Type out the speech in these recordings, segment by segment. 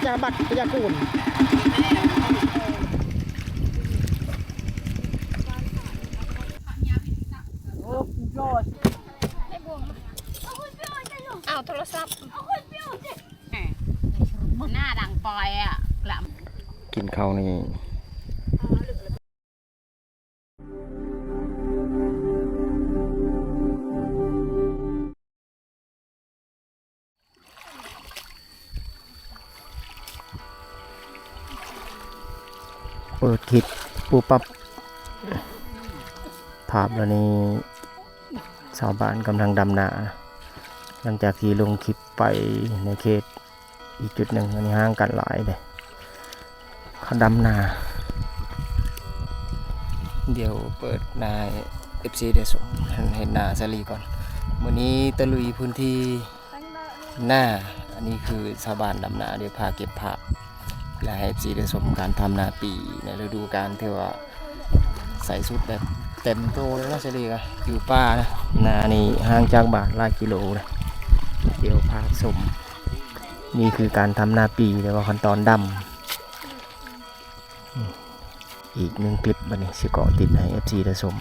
ຍາບັດພະຍາຄູນ. ອ້າວ ໂທລະສັບ ໜ້າດັງປອຍອະ ກິນເຂົ້ານີ້. ເປີດຄລິບປຸບປັບ ພາບແລ້ວນີ້ ຊາວບ້ານກຳລັງດຳນາ ຫຼັງຈາກທີ່ລົງຄລິບໄປໃນເຂດ ອີກຈຸດໜຶ່ງ ອັນນີ້ຫ່າງກັນຫຼາຍເດ້ ເຂົາດຳນາ. ດຽວເປີດໜ້າໃຫ້ເອັຟຊີໄດ້ຊົມ ເຫັນໜ້າສາລີກ່ອນ. ມື້ນີ້ຕະລຸຍພື້ນທີ່ນາ ອັນນີ້ຄືຊາວບ້ານດຳນາ ດຽວພາເກັບພາບ ແລະ ໃຫ້ເອັຟຊີໄດ້ຊົມການທຳນາປີໃນລະດູການ ຖືວ່າ ໃສ່ຊຸດແບບເຕັມໂຕເລີຍເນາະ ສາລີກະຢູ່ປ່ານະ. ນານີ້ຫ່າງຈາກບ້ານຫຼາຍກິໂລເດ້ ດຽວພາຊົມ. ນີ້ຄືການທຳນາປີ ແຕ່ວ່າຂັ້ນຕອນດຳ. ອີກໜຶ່ງຄລິບ ບັດນີ້ຊິເກາະຕິດໃຫ້ເອັຟຊີໄດ້ຊົມ.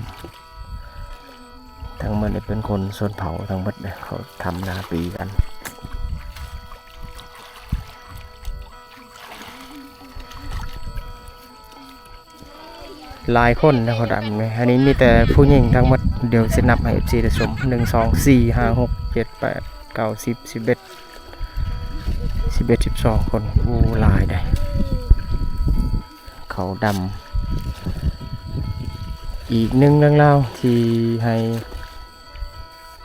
ທັງໝົດນີ້ເປັນຄົນຊົນເຜົ່າທັງໝົດເດ້ ເຂົາທຳນາປີກັນ. ຫຼາຍຄົນນະ ເຂົາດຳນີ້ ອັນນີ້ມີແຕ່ຜູ້ຍິງທັງໝົດ. ດຽວຊິນັບໃຫ້ເອັຟຊີໄດ້ຊົມ ໜຶ່ງ ສອງ ສີ່ ຫ້າ ຫົກ ເຈັດ ແປດ ເກົ້າ ສິບ ສິບເອັດ ສິບເອັດ ສິບສອງຄົນ. ໂອ້ ຫຼາຍເດ້ ເຂົາດຳ. ອີກໜຶ່ງເລື່ອງລາວທີ່ໃຫ້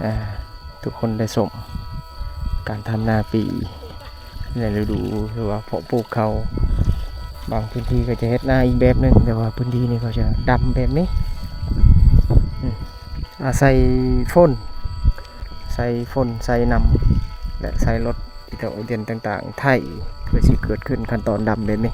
ອ່າ ທຸກຄົນໄດ້ຊົມການທຳນາປີໃນລະດູ ຫຼືວ່າເພາະປູກເຂົ້າ. ບາງພື້ນທີ່ກໍຈະເຮັດນາອີກແບບໜຶ່ງ ແຕ່ວ່າພື້ນທີ່ນີ້ເຂົາຈະດຳແບບນີ້ ອາໄສຝົນ ໃສ່ຝົນ ໃສ່ນ້ຳ ແລະ ໃສ່ລົດອີ່ເຕົາອີ່ເຕັນຕ່າງໆ ໄຖ ເພື່ອຊິເກີດຂຶ້ນຂັ້ນຕອນດຳແບບນີ້.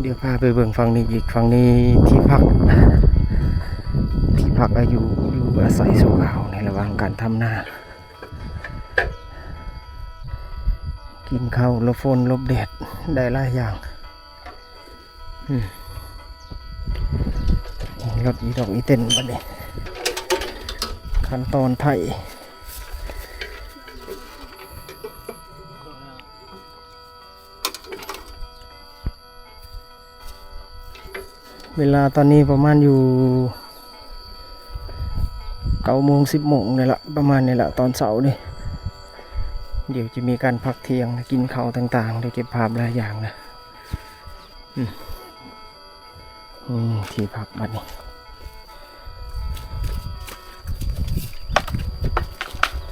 ດຽວພາໄປເບິ່ງຝັ່ງນີ້ອີກ. ຝັ່ງນີ້ທີ່ພັກ ທີ່ພັກອາ ຢູ່ ຢູ່ອາໄສຊົ່ວຄາວໃນລະຫວ່າງການທຳນາ ກິນເຂົ້າ ຫຼົບຝົນ ຫຼົບແດດ ໄດ້ຫຼາຍຢ່າງ. ອືມ ລົດອີ່ຕົກອີ່ເຕັນບັດນີ້ ຂັ້ນຕອນໄຖ. ເວລາຕອນນີ້ປະມານຢູ່ ເກົ້າໂມງ ສິບໂມງນີ້ລະ ປະມານນີ້ລະ ຕອນເຊົ້ານີ້. ດຽວຈະມີການພັກທ່ຽງ ກິນເຂົ້າຕ່າງໆ ໄດ້ເກັບພາບຫຼາຍຢ່າງນະ. ອືມ ອືມ ທີ່ພັກບັດນີ້.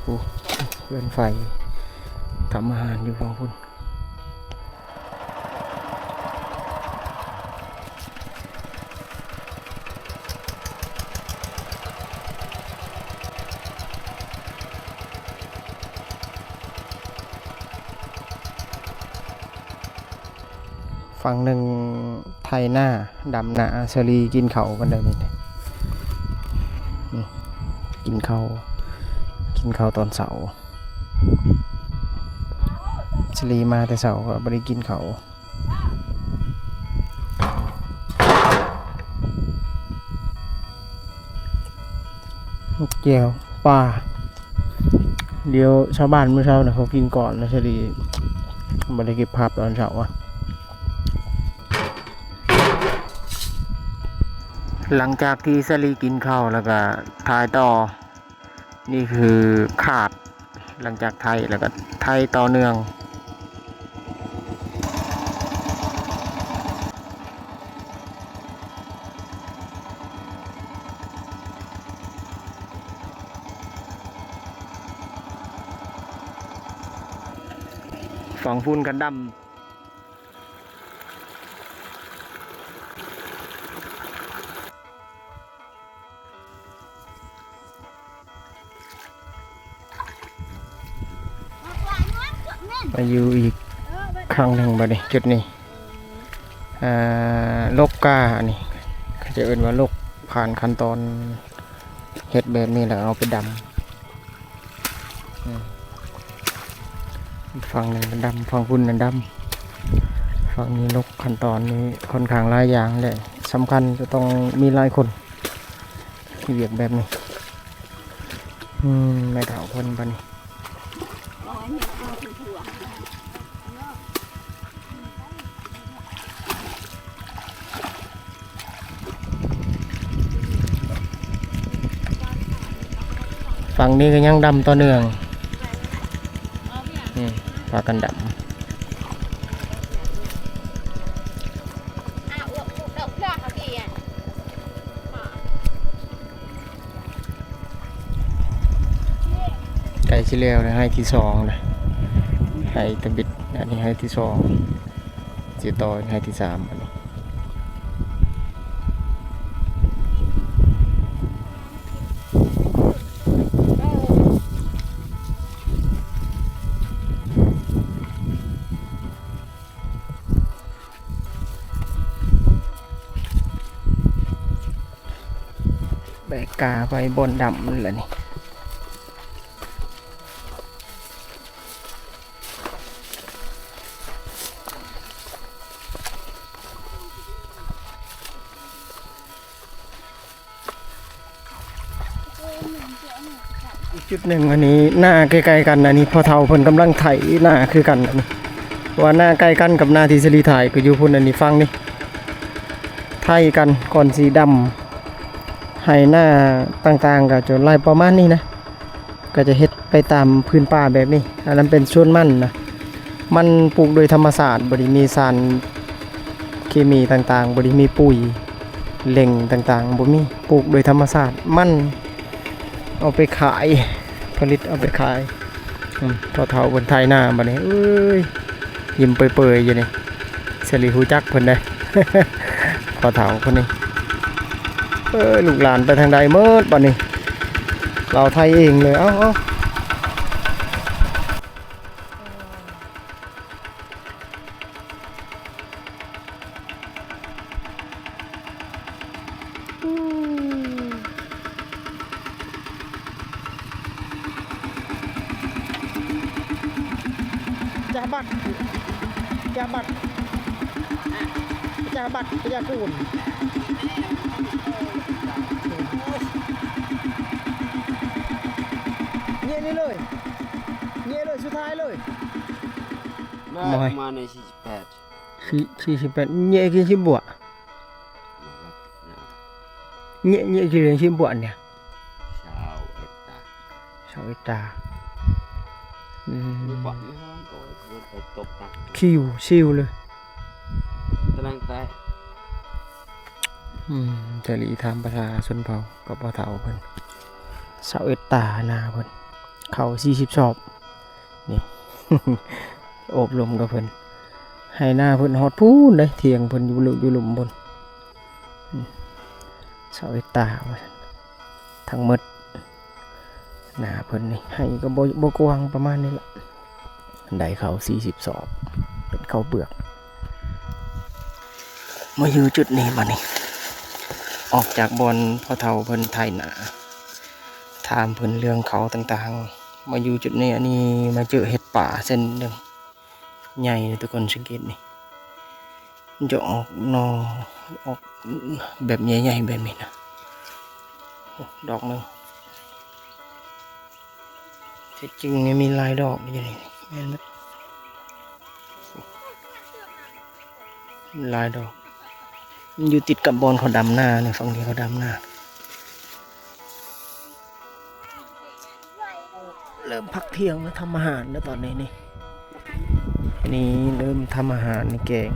ໂອ້ ເຮືອນໄຟ ທຳອາຫານຢູ່ຝັ່ງພຸ້ນ. ຝັ່ງໜຶ່ງໄຖນາ ດຳນາ ສາລີກິນເຂົ້າກັນເດີນີ້. ອືມ ກິນເຂົ້າ ກິນເຂົ້າຕອນເຊົ້າ. ສາລີມາແຕ່ເຊົ້າກໍບໍ່ໄດ້ກິນເຂົ້າ. ແຈ່ວປາ ດຽວຊາວບ້ານມື້ເຊົ້ານະ ເຂົາກິນກ່ອນນະ ສາລີບໍ່ໄດ້ເກັບພາບຕອນເຊົ້າອະ. ຫຼັງຈາກທີ່ສາລີກິນເຂົ້າແລ້ວກະຖ່າຍຕໍ່. ນີ້ຄືຄາດ ຫຼັງຈາກໄຖແລ້ວກໍໄຖຕໍ່ເນື່ອງ. ເ ຝັ່ງພຸ້ນກໍດຳ. ມາຢູ່ອີກຄັ້ງໜຶ່ງບາດນີ້ ຈຸດນີ້ ອ່າ ລົກກ້າ ອັນນີ້ເຂົາຈະເອີ້ນວ່າລົກ ຜ່ານຂັ້ນຕອນເຮັດແບບນີ້ແລ້ວເອົາໄປດຳ. ອືມ ຝັ່ງໜຶ່ງກໍດຳ ຝັ່ງພຸ້ນນະດຳ ຝັ່ງນີ້ລົກ. ຂັ້ນຕອນນີ້ຂ້ອນຂ້າງຫຼາຍຢ່າງ ແລະ ສຳຄັນຈະຕ້ອງມີຫຼາຍຄົນເຮັດວຽກແບບນີ້. ອືມ ແມ່ເຖົ້າເພິ່ນບາດນີ້. ຝັ່ງນີ້ກໍຍັງດຳຕໍ່ເນື່ອງ ອືມ ພາກັນດຳ. ໃກ້ຊິແລ້ວແລ້ວ ໄຮ່ທີສອງນະ ໄຮ່ທຳອິດ ອັນນີ້ໄຮ່ທີສອງ ຊິຕໍ່ໄຮ່ທີສາມ ອັນນີ້. ແບກກ້າໄປບ່ອນດຳແລ້ວນີ້. ອີກຈຸດໜຶ່ງ ອັນນີ້ນາໃກ້ໆກັນ ອັນນີ້ພໍ່ເຖົ້າເພິ່ນກຳລັງໄຖນາຄືກັນ ອັນນີ້ ເພາະວ່ານາໃກ້ກັນກັບນາທີ່ສາລີໄຖກໍຢູ່ພຸ້ນ ອັນນີ້ຝັ່ງນີ້ໄຖກັນກ່ອນຊິດຳ. ໄຮ່ນາຕ່າງໆກໍຈະຫຼາຍປະມານນີ້ນະ ກໍຈະເຮັດໄປຕາມພື້ນປ່າແບບນີ້. ອັນນັ້ນເປັນສວນມັນນະ ມັນປູກໂດຍທຳມະຊາດ ບໍ່ໄດ້ມີສານເຄມີຕ່າງໆ ບໍ່ໄດ້ມີປຸ໋ຍເລັ່ງຕ່າງໆ ບໍ່ມີ ປູກໂດຍທຳມະຊາດ. ມັນເອົາໄປຂາຍ ຜະລິດເອົາໄປຂາຍ. ອືມ ພໍ່ເຖົ້າເພິ່ນໄຖນາບາດນີ້ ເອີຍ ຍິ້ມເປີຍໆຢູ່ນີ້. ສາລີຮູ້ຈັກເພິ່ນເດ້ ພໍ່ເຖົ້າຄົນນີ້. ເອີຍ ລູກຫຼານໄປທາງໃດໝົດບາດນີ້ ລາວໄຖເອງເລີຍ. ເອົ້າ ເອົ້າ. ຈາບັດ ຈາບັດ ຈາບັດ ຈາກູນ ເຍນີ້ເລີຍ ເຍເລີຍ ສຸດທ້າຍເລີຍ. ມາ ມາໃນສີ່ສິບແປດ ສີ່ ສີ່ສິບແປດ ເຍກິນຊິບົວ ເຍ ເຍກິນຊິບົວເນຍ ຊາວເອັດຕາ ຊາວເອັດຕາ. ອືມ ຄິວຊິວເລີຍ ອືມ ຈະລີຖາມປະຊາຊົນເຜົ່າກັບພໍ່ເຖົ້າເພິ່ນ ຊາວເອັດຕານາເພິ່ນ ເຂົ້າສີ່ສິບສອບ. ນີ້ ໂອບລົມກັບເພິ່ນ ໄຮ່ນາເພິ່ນຮອດພຸ້ນເດ້ ຖຽງເພິ່ນຢູ່ ຢູ່ລຸ່ມພຸ້ນ. ອືມ ຊາວເອັດຕາວ່າຊັ້ນ ທັງໝົດນາເພິ່ນນີ້ ໄຮ່ກໍບໍ່ ບໍ່ກວ້າງ ປະມານນີ້ລະ ໄດ້ເຂົ້າສີ່ສິບສອບ ເປັນເຂົ້າເປືອກ. ມາຢູ່ຈຸດນີ້ບາດນີ້ ອອກຈາກບ່ອນພໍ່ເຖົ້າເພິ່ນໄຖນາ ຖາມເພິ່ນເລື່ອງເຂົ້າຕ່າງໆ ມາຢູ່ຈຸດນີ້ ອັນນີ້ມາເຈີເຫັດປ່າເສັ້ນໜຶ່ງ ໃຫຍ່ເດ້ທຸກຄົນ ສັງເກດນີ້ ມັນຈະອອກໜໍ່ ອອກແບບໃຫຍ່ໆແບບນີ້ນະ ໂອ້ ດອກໜຶ່ງ ທີ່ຈິງນີ້ມີຫຼາຍດອກຢູ່ນີ້ ແມ່ນໝົດ ຫຼາຍດອກ. ມັນຢູ່ຕິດກັບບ່ອນເຂົາດຳນານີ້ ຝັ່ງທີ່ເຂົາດຳນາ. ເລີ່ມພັກທ່ຽງແລ້ວ ທຳອາຫານແລ້ວຕອນນີ້ນີ້ ນີ້ເລີ່ມທຳອາຫານນີ້ ແກງ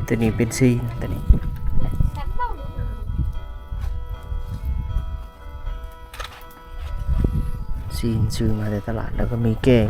ຕົວນີ້ເປັນຊີ້ນ ຕົວນີ້ຊີ້ນຊື້ມາແຕ່ຕະຫຼາດ ແລ້ວກໍມີແກງ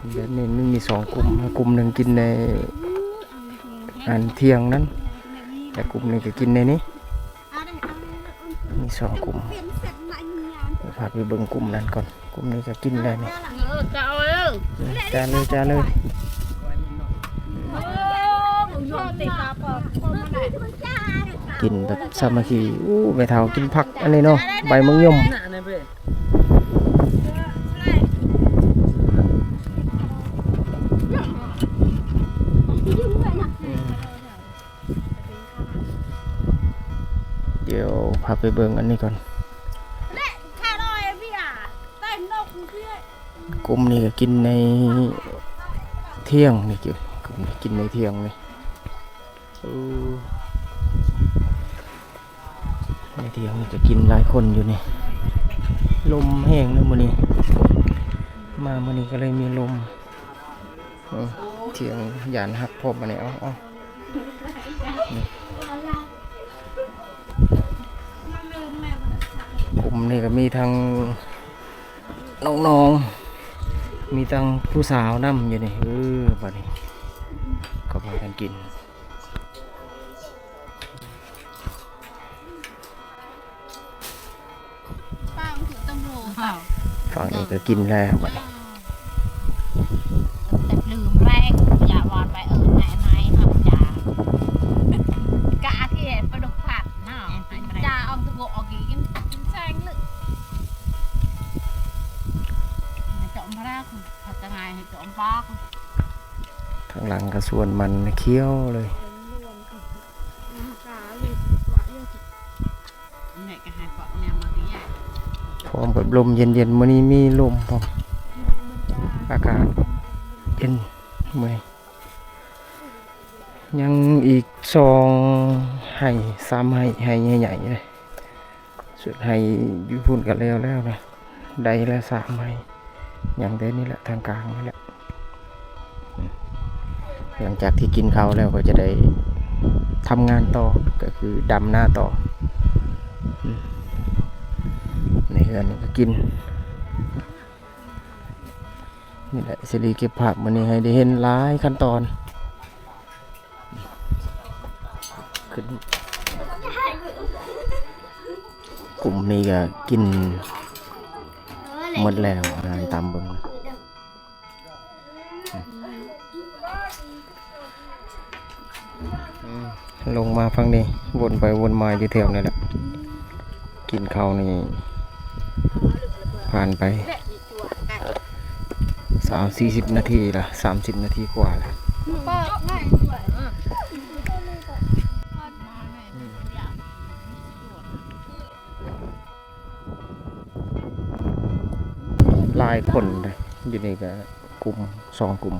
ແບບນີ້ມັນມີສອງກຸ່ມ ກຸ່ມໜຶ່ງກິນໃນອັນທ່ຽງນັ້ນ ແລະກຸ່ມນີ້ກໍກິນໃນນີ້ ມີສອງກຸ່ມ. ດຽວພາໄປເບິ່ງກຸ່ມນັ້ນກ່ອນ ກຸ່ມນີ້ກໍກິນແລ້ວນີ້ ເອີ ເຈົ້າເອີຍ ຈານເລີຍ ຈານເລີຍ. ກິນແບບສາມັກຄີ. ໂອ້ ແມ່ເຖົ້າກິນຜັກອັນນີ້ເນາະ ໃບໝາກຍົມ. ດຽວພາໄປເບິ່ງອັນນີ້ກ່ອນ. ກຸ່ມນີ້ກໍກິນໃນທ່ຽງນີ້ ກຸ່ມນີ້ກິນໃນທ່ຽງນີ້. ເອີ ໃນທ່ຽງນີ້ກໍກິນຫຼາຍຄົນຢູ່ນີ້ ລົມແຮງເນາະມື້ນີ້ ມາມື້ນີ້ກໍເລີຍມີລົມ. ເອີ ທ່ຽງຢ້ານຫັກພ້ອມອັນນີ້ ເອົາ ເອົາ ກຸ່ມນີ້ກໍມີທັງນ້ອງໆ ມີທັງຜູ້ສາວນຳຢູ່ນີ້. ເອີ ບັດນີ້ກໍພາກັນກິນ. ຝັ່ງນີ້ກໍກິນແລ້ວບັດນີ້ ແຕ່ລືມແລງ ຢ່າວ່າໄປເອີ້ນນາຍ ນາຍເຮົາຈ້າ ກະອາທິໃຫ້ປາດຸກຜັດເນາະ ຈ້າເອົາຕະໂກອອກກິນ ກິນແຊງເລີຍ ຈອມພະລາ ຜັດຕະໄງໃຫ້ຈອມປາກ. ທາງຫຼັງກໍສວນມັນຂຽວເລີຍ. ພ້ອມກັບລົມເຢັນໆ ມື້ນີ້ມີລົມພ້ອມ ອາກາດເຢັນມື້ນີ້. ຍັງອີກສອງໄຮ່ ສາມໄຮ່ ໄຮ່ໃຫຍ່ໆ ເລີຍ. ສຸດໄຮ່ຢູ່ພຸ້ນກໍແລ້ວແລ້ວນະ ໄດ້ແລ້ວສາມໄຮ່ ຍັງແຕ່ນີ້ແຫຼະ ທາງກາງນີ້ແຫຼະ. ຫຼັງຈາກທີ່ກິນເຂົ້າແລ້ວກໍຈະໄດ້ທຳງານຕໍ່ ກໍຄືດຳນາຕໍ່. ໃນເຮືອນນີ້ກໍກິນ ນີ້ແຫຼະ ສິລິເກັບພາບມື້ນີ້ໃຫ້ໄດ້ເຫັນຫຼາຍຂັ້ນຕອນ. ຂຶ້ນ ກຸ່ມນີ້ກໍກິນໝົດແລ້ວ ອາຫານຕາມເບິ່ງ. ລົງມາຝັ່ງນີ້ ວົນໄປວົນມາຢູ່ແຖວນີ້ແຫຼະ. ກິນເຂົ້ານີ້ຜ່ານໄປສາມສີ່ສິບນາທີລະ ສາມສິບນາທີກວ່າລະ. ຫຼາຍຄົນເດ້ ຢູ່ນີ້ກໍກຸ່ມ ສອງກຸ່ມ.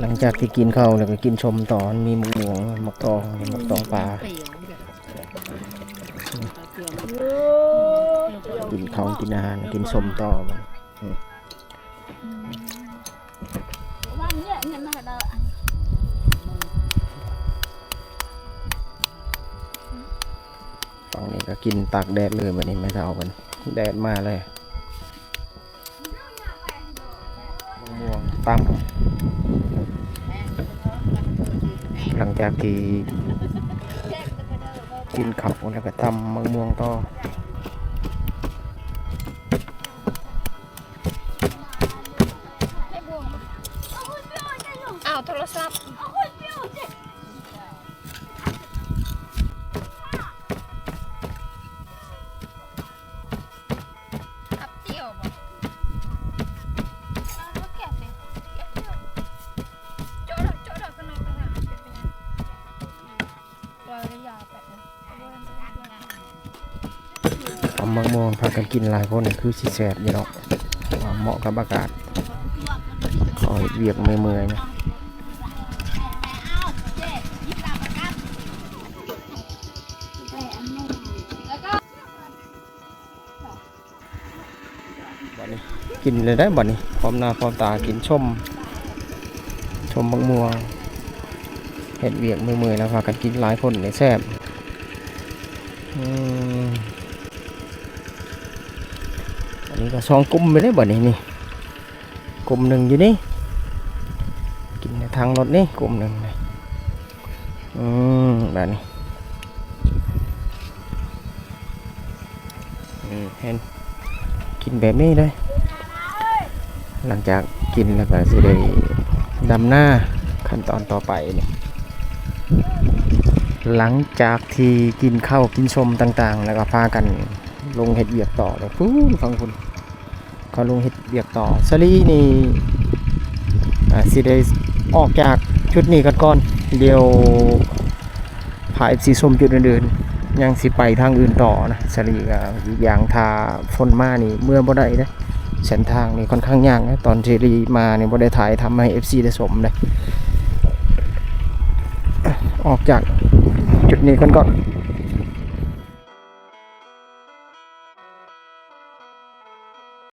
ຫຼັງຈາກທີ່ກິນເຂົ້າແລ້ວກໍກິນສົ້ມຕໍ່ ມີໝາກມ່ວງ ໝາກຕອງ ໝາກຕອງປາ ກິນເຂົ້າກິນອາຫານ ກິນສົ້ມຕໍ່. ຝັ່ງນີ້ກໍກິນຕາກແດດເລີຍ ບັດນີ້ແມ່ເຖົ້າເພິ່ນ ແດດມາເລີຍ. ໝາກມ່ວງຕຳ ຫຼັງຈາກທີ່ກິນເຂົ້າແລ້ວກໍຕຳໝາກມ່ວງຕໍ່. ອ້າວ ໂທລະສັບ. ຕຳໝາກມ່ວງພາກັນກິນຫຼາຍຄົນ ຄືຊິແຊບຢູ່ດອກ ເໝາະກັບອາກາດ ເຂົາເຮັດວຽກເມື່ອຍໆນະ. ບັດນີ້ກິນແລ້ວໄດ໋ ບັດນີ້ພ້ອມໜ້າພ້ອມຕາກິນສົ້ມ ສົ້ມໝາກມ່ວງ ເຮັດວຽກເມື່ອຍໆແລ້ວພາກັນກິນຫຼາຍຄົນນີ້ແຊບ. ອືມ ອັນນີ້ກໍສອງກຸ່ມໄປເດ້ ບັດນີ້ນີ້ ກົມໜຶ່ງຢູ່ນີ້ ກິນໃນທາງລົດນີ້ກົມໜຶ່ງນີ້ ອືມ ບາດນີ້ ອືມ ເຫັນ ກິນແບບນີ້ເລີຍ. ຫຼັງຈາກກິນແລ້ວກໍຊິໄດ້ດຳນາ ຂັ້ນຕອນຕໍ່ໄປນີ້ ຫຼັງຈາກທີ່ກິນເຂົ້າກິນສົ້ມຕ່າງໆ ແລ້ວກໍພາກັນລົງເຮັດວຽກຕໍ່ເລີຍ ພຸ້ນ ຝັ່ງພຸ້ນ ເຂົາລົງເຮັດວຽກຕໍ່. ສາລີນີ້ ອ່າ ຊິໄດ້ອອກຈາກຈຸດນີ້ກັນກ່ອນ ດຽວພາເອັຟຊີຊົມຈຸດອື່ນໆ ຍັງຊິໄປທາງອື່ນຕໍ່ນະ. ສາລີກໍອີກຢ່າງ ຖ້າຝົນມານີ້ເມືອບໍ່ໄດ້ເດ້ ເສັ້ນທາງນີ້ຄ່ອນຂ້າງຍາກນະ. ຕອນສາລີມານີ້ບໍ່ໄດ້ຖ່າຍທຳໃຫ້ເອັຟຊີໄດ້ຊົມເດ້. ອອກຈາກຈຸດນີ້ກັນກ່ອນ.